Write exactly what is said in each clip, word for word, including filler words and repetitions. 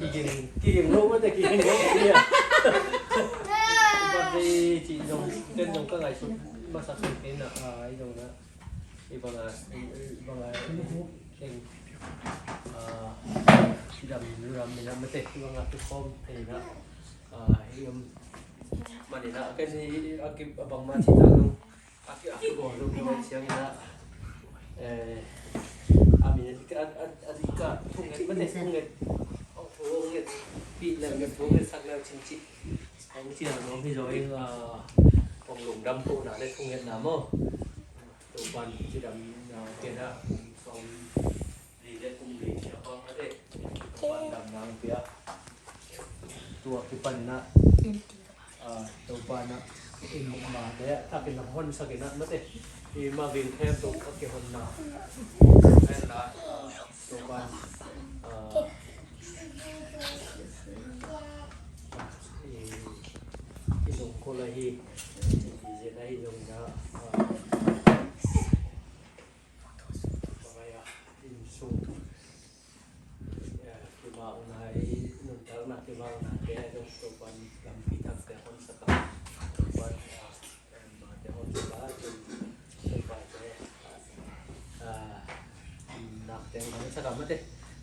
Kiging, kiging lo mate, kiging lo mate. Birthday cih zong, ken zong ka ngaihsut masak kei na, ah, i zong na. I bang a, i bang a, ken, ah, cidam ludam mi na mate, i bang a tukhawm thei na, ah, i om. Mani na, ken i, a ki, a bang ma ci ta zong. A ki, a kibawl lo kei ciangin ah, eh, a min a, a, a, a ding ka, thunget mate, thunget, thunget pih leh, thunget sak leh cin ci. Hong ci a nuam hi zaw ing, ah, hong lungdam kohna leh thungetna maw. Topa'n cidamna ken ah, kum sawm li leh kum li cia bang a te. Topa'n damna hong pia. Tua kipanin ah, ah, Topa'n ah, i mate, a thakin ah honsakin ah mate. I ma ving khempeuh a kihonna. Pen la, ah, Topa'n, ah, i, i zong ko la hi, i zena hi zong na, ah, Mangaya, insung, ya, kimau nai, nuntakna kimau nai, kaya dong Topa'n lampi takte honsak a. Topa'n, ah, mate honsak a, Topa'n, ah, nakte honsak a mate.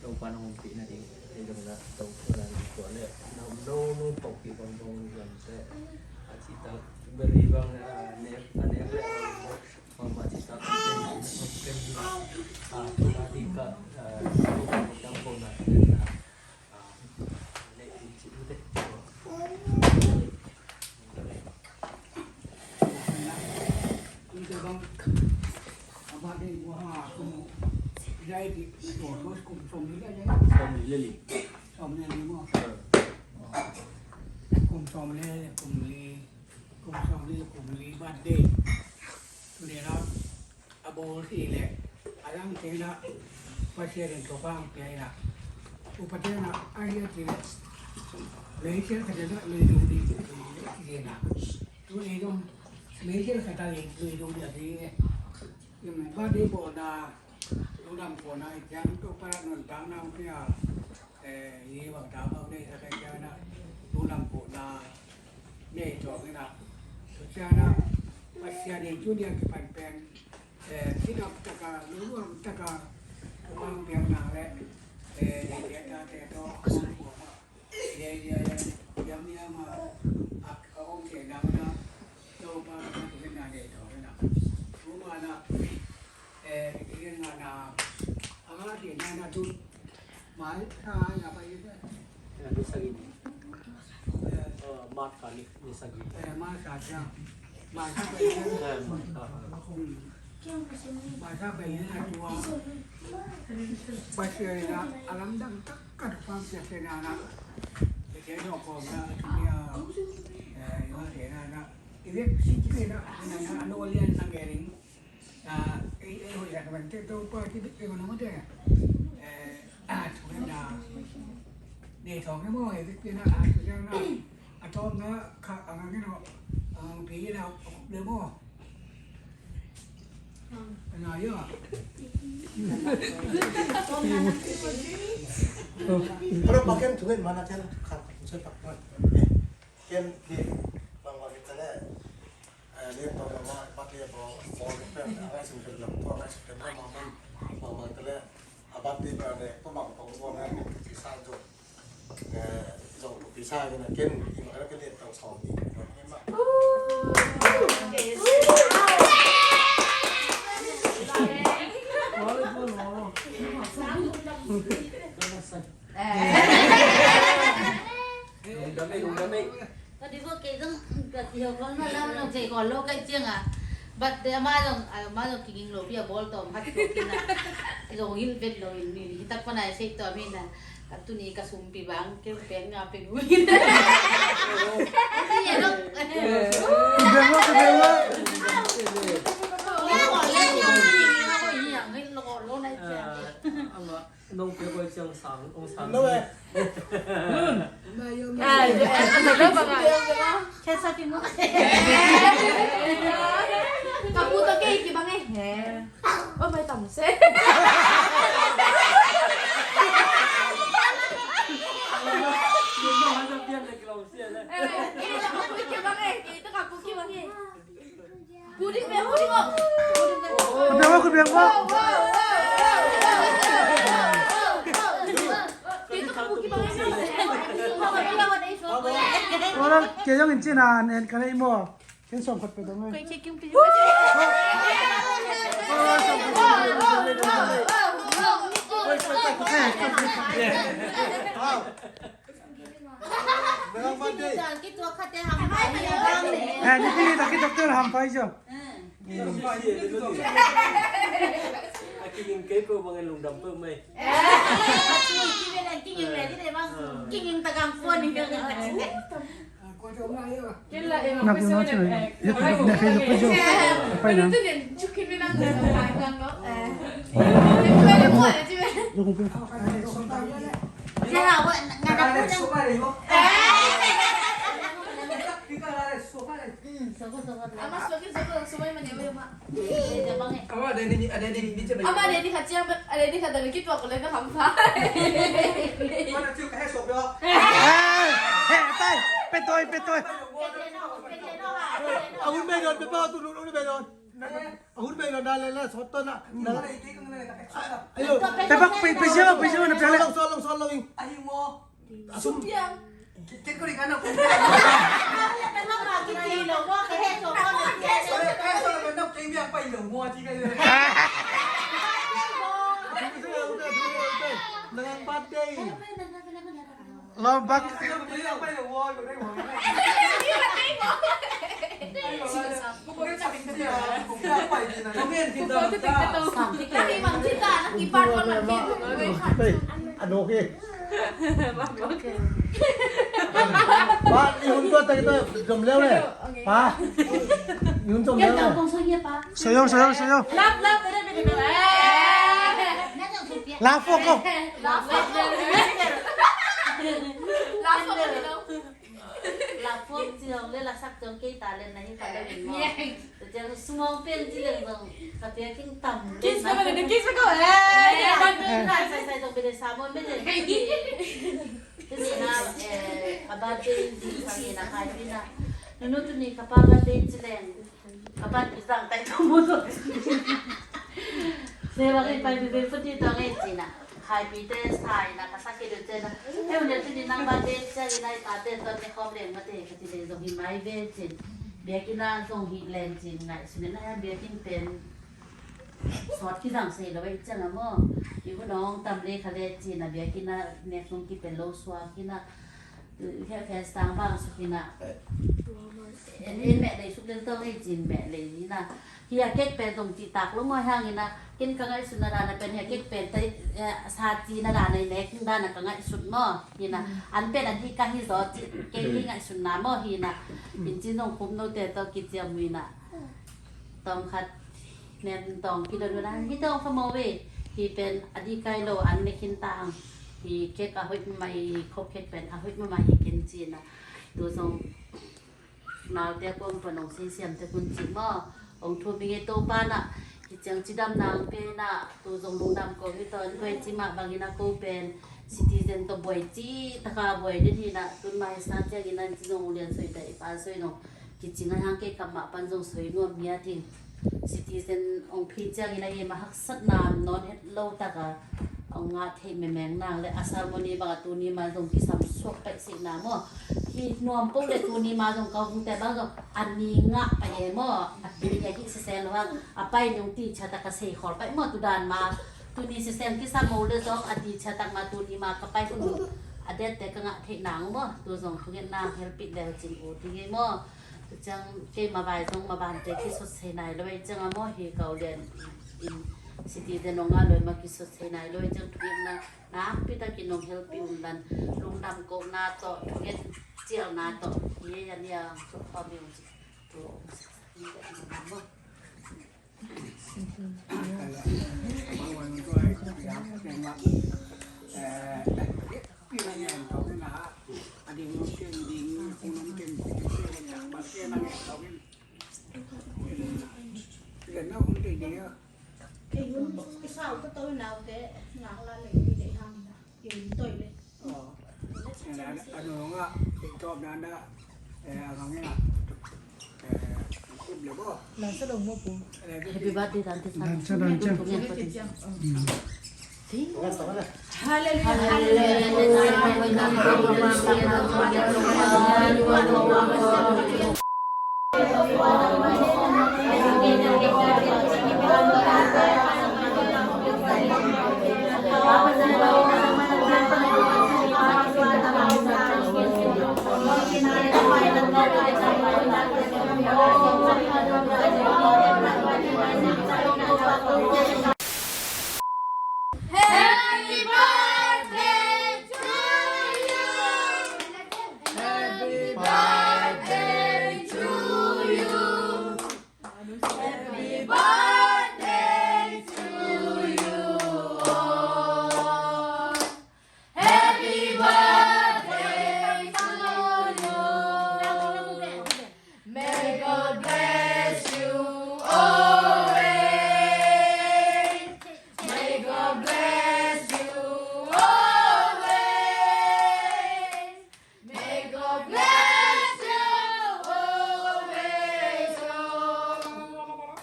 Topa'n hong pina ding, kaya dong na, Topa'n na, no, no, no, pau ki bang bang lamte. A ci tak, beri bang, ah, nek, a nek, Kum sawm le kum li, kum sawm li kum li birthday. Tuni na a bawl hi leh a dang teng na Pasian in Topa hong pia hi na. Upa teng na a hia ci leh Meisial khat in na lui ding ding hi na. Tuni dong Meisial khat a lui ding ding hi. Birthday bawlna, lungdam kohna i ciang Topa nuntakna hong pia. Eh, i bang ta bang nei sa kai ciang na, lungdam kohna nei tawh ina. Tua ciang na, Pasian in tuni a kipan pen, eh, sinop taka, lungdam taka, bang piang na le, eh, nei tia ta te tawh, ya, ya, ya, ya, ya, ma, a, a om te na na, Topa, Topa, na nei tawh ina. Topa na, Eh, i gen ngana, a ngana ti na na tu, mai sa ya pa i sa. Ya, ni sagih ni. Eh, March kha ni, ni sagih. Eh, March kha ya. March kha pa i sa. Eh, March kha. Hmm. March kha pa i na tu a. Pasian na, a lamdang tak ka tu pa Pasian na na. Pasian no ko na, ya. Eh, yo te na na. I ve si ki na, na, na, no lian na gering. Ah, ei, ei, hoih lak man te Topa ki bit pe man mate. Eh, ah, thu na. Nei thong ne mo, ei bit pe na, ah, thu na. A tom na, kha, ang ang no, ang pi na, le mo. Na yo. Kalau pakai tu kan mana kan, kan, saya tak. Ken hi bang bang hi ta leh, eh, lian tawh bang bang, bat lian tawh bawl pen a ngaihsun pen lam tawh a ngaihsun pen lam bang bang, bang bang ta leh, a bat lian pen leh tua bang tawh bawl na pen pi sa zo. Eh, zo pi sa hi na ken, i ma na ken lian tawh sawm ni. Lungdam ei, lungdam ei. Ka di bo kei zong ka ti ho kong na lam zong kei kong lo kai ciang a. But de ama zong, ama zong kiging lo pi a bawl tawm hat to kina. Zong hil vet lo in min hi tak pana sei to min a. Ka tuni ka sumpi bang kei peng nga peng win. Ka ti lo. Ka ti lo, ka ti lo. Nong pia koi ciang sang, ong sang. No, eh. Ai, ai, ai, ai, bang a. Kesa pi mo. Ka pu to kei ki bang eh. He. Oh, mai tam se. Kei zong in cin a, en ka nei maw? Ken sawm khat pe dong e. Eh, ni kini tak kitok tu ham pai jo. A kiging kei peuh bangin lungdam peuh mai. Kiging le dih le bang. Kiging takang puan ni peuh. Nak yung natin. Yung na kayo pa jo. Pai na. Ama deni, a deni ni cem. Ama deni khat ciang, a deni khat deni kituak ko le ka ham pha. Mana ciu ka he sok yo. Eh, eh, tai, petoi, petoi. A hun me don, pepa tu hun me don. A hun me don da le le sot to na. Ayo, pepa pe pe sio, pe sio na pe le. Solo, solo, solo. Ahi mo. Sum piang. Kei ko ri ka na ko. Nang birthday. Lo bak. Ano ki? Pa, i hun tua tak tua zom leu le. Pa. I hun zom leu le. Soyo, soyo, soyo. Lap, lap, lap, lap. Lap fok ko. Lap fok. Lap fok. Lap fok ciang le lasak ciang kei talent na hi ka le. Ciang sumawng pen ci leng zong ka pia king tam. Kiss na mene, kiss na ko. Eh, sai sai zong bene samon mene. Tuni na, eh, ka birthday di sa ni na kai pi na. Nunu tuni ka pa birthday ci leng. Ka pa pi zang tai to mo to. Se wa kai pai pi pi futi to ngai ci na. Happy te sai na ka sa ki du te na. He un te ni nang ba te sai na i ta te to ni khom leng ma te ka ti le zong hi mai ve cin. Biakinn ah zong hi leng cin ngai su ne na biakinn pen. Sawt ki zang sei lo ve cin a mo. I bu nong tam le kha le cin a biakinn ah nek zong ki pen lo suak ki na. He fes tang bang su ki na. En en me le su le to ngai cin me le ni na. Hi a kek pen zong ci tak lo mo hang ina, ken ka ngaihsutna dan a pen hi a kek pen tai, eh, sa cina dan a i nek dan a ka ngaihsut mo hina. An pen a di ka hi zaw ci, kei hi ngaihsutna mo hina. In ci zong khum no te to ki ciam hina. Tawng khat nen tawng ki don na hi tawng kha mo ve. Hi pen a di kai lo an nek hin tang. Hi kek a hoih mama hi, khop kek pen a hoih mama hi ken cina. Tu zong Naute kuang pan ong sei siam te kun cih maw? Ong thum i ngei Topa na. Hi ciang cidam nang pe na. Tu zong lungdam ko hi ton tuai ci mah bangin a ko pen citizen to buai ci taka buai den hi na. Tun mai sa ciang in an ci zong lian soi ta i pa soi nong. Kici ngai hang kei kam mah pan zong soi nuam hi a ting. Citizen ong phi ciangin a i ma haksatna nawn het lo taka ong ngah theih memeng nang le a sermoni bang a tuni ma zong kisam suak paih sihna maw? Hi nuam peuh le tuni ma zong ka hung te bang zong a ni ngah paih e maw? A tuni a hih sese lo hang a pai nung ti ciatak a sei khol paih maw? Tudan ma tuni sesen kisam mo le zong a ti ciatak ma tuni ma ka pai hun a dette ka ngah theih nang maw? Tu zong thungetna helpih leu cin u ti ngei maw? Ciang kei mavai zong mavante kisot sei nai lo ei ciang a maw hi kau lian in citizen ong a loi ma kisot sei nai lo ei ciang thungetna nakpi takin ong helpih un lan lungdam kohna tawh thunget cialna tawh hi ei a nia. Khawm hi ung ci tu ong sa sa ni ka ina maw. Happy birthday, Tante Sara. Dansa, dansa. Happy birthday to you. Happy birthday to you. Happy birthday to you all. Happy birthday to you. May God bless you always. May God bless you always. May God bless you always. Oh.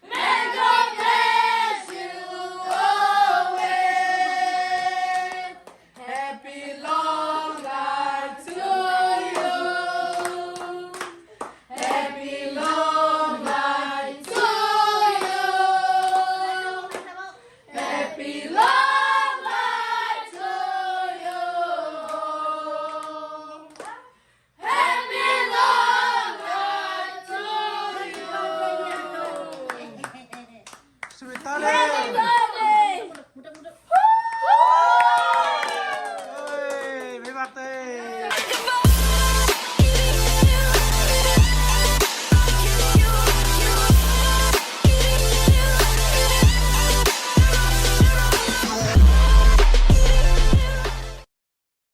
May God bless you always. Happy long life to you. Happy long life to you. Happy long life to you. Happy long life to you. Sweetheart.